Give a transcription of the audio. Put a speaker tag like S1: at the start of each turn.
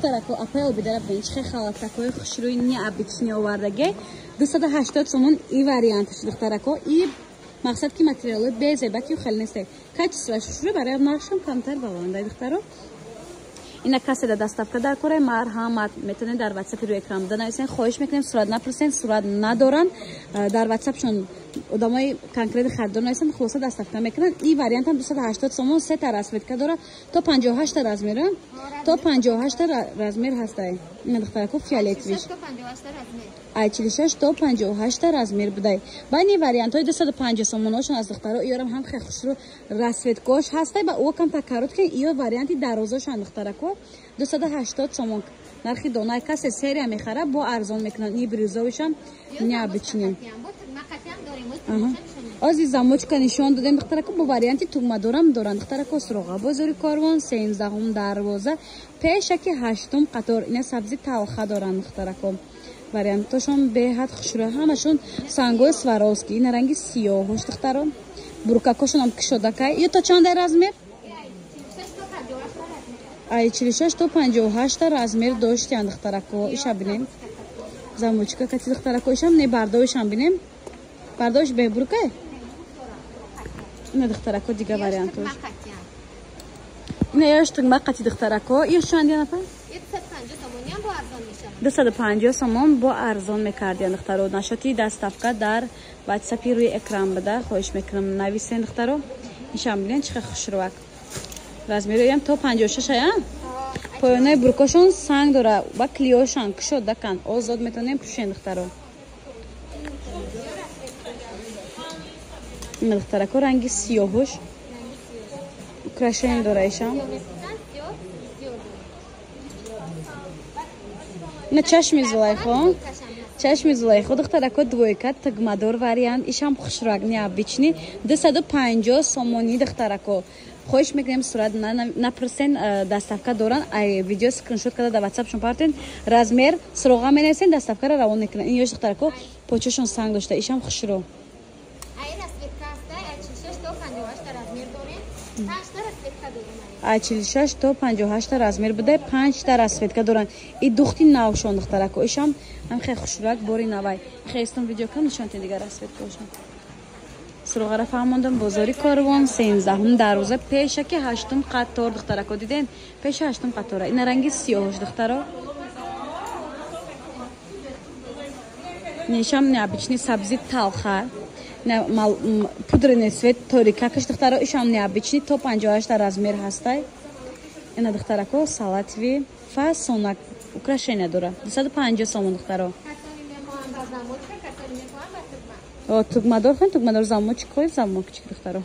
S1: Духтарако, апай обидара бин, чӣ халатакои хушрӯи необычный овардаге. 280 сомон и варианташ, духтарако. И мақсад ки материалҳои безеба ки хеле нест. Качествоаш хушрӯ, барои нархшон камтар баланда, духтаро. Ина касе да доставка дар кораи марҳамат метавонед дар ватсапи рӯи экран буда нависен. Хоҳиш мекунем, сурат напурсен, сурат надоранд. Дар ватсапшон одамои конкретни харидор нависанд, хулоса доставка мекунанд. И вариантам 280 сомон, сета расцветка дорад, то 58 размер, то 58 размер ҳастай. Ина духтарако, фиолетовиш. Ай 46 то 58 размер будай. Байни вариантҳои 250 сомоношон аз духтаро, иёрам ҳам хеле хушрӯ расцветкош ҳастай, ба ӯ камтар короткий, иё варианти дарозошан, духтарако. 280 сомон нархи дона. Касе серия мехара, бо арзон мекунанд. И бирюзовишам необычный. Ози замочка нишон додем, духтарако, бо варианти тугмадорам доранд, духтарако. Суроға бозори Корвон, 13-ум дарвоза, пешаки 8-ум қатор. Ина сабзи талха доранд, духтарако. Вариантошон беҳад хушрӯ, ҳамашон сангои Сваровски. Ина ранги сиёҳош, духтаро, бурукакошонам кушодакай. Ё то чандай размер? Ай 46 то 58 размер доштиян, духтарако. Иша бинем, замочка кати, духтарако. Ишам не, бардоишам бинем, бардоиш бебурукай. Ина, духтарако, дига вариантош. Ина ёш тугма қати, духтарако. Ё чанд нафар? 250 сомон бо арзон мекардиян, духтаро. Нашоти доставка дар ватсапи рӯи экран буда, хоҳиш мекунам, нависен, духтаро. Ишам бинен, чӣ хушрӯак. Размероям то 56 ая. Поёнаи буркошон санг дора ва клиошан кушодакан, озод метавонем пӯшен, духтаро. Ина, духтарако, ранги сиёҳуш украшение дора ишам. Ина чашми Зулайхо, чашми Зулайхо, духтарако, двойка тугмадор вариант. Ишам хушрак, необычный, 250 сомонӣ, духтарако. Хоҳиш мекунем, сурат напурсен, доставка доранд. Ай видео скриншот карда дар ватсапшон партен, размер, суроға менависен, доставкаро равон мекунанд. Ин ёш, духтарако, почошон санг дошта, ишам хушрӯ. Ай 46 то 58 размер буда, 5 расцветка доранд. И духти навшон, духтарако, ишам ҳам хеле хушрӯак, бори навай. Хестон видео кам нишонтен дигар расцветкаошон. Суроғара фаҳмондам, бозори Корвон, 13-ум дарвоза, пешаки 8-ум қатор, духтарако, диден, пеши 8-ум қатора. Ина ранги сиёҳош, духтаро. Нишам необычный сабзи талха, пудренный цвет торикакаш, духтаро. Ишам необычный, то 58 размер ҳастай. Ина, духтарако, салатовый фасонак, украшения дора, 250 сомон, духтаро. Тугмадор, тугмадор, замочкои замокчик, духтаро.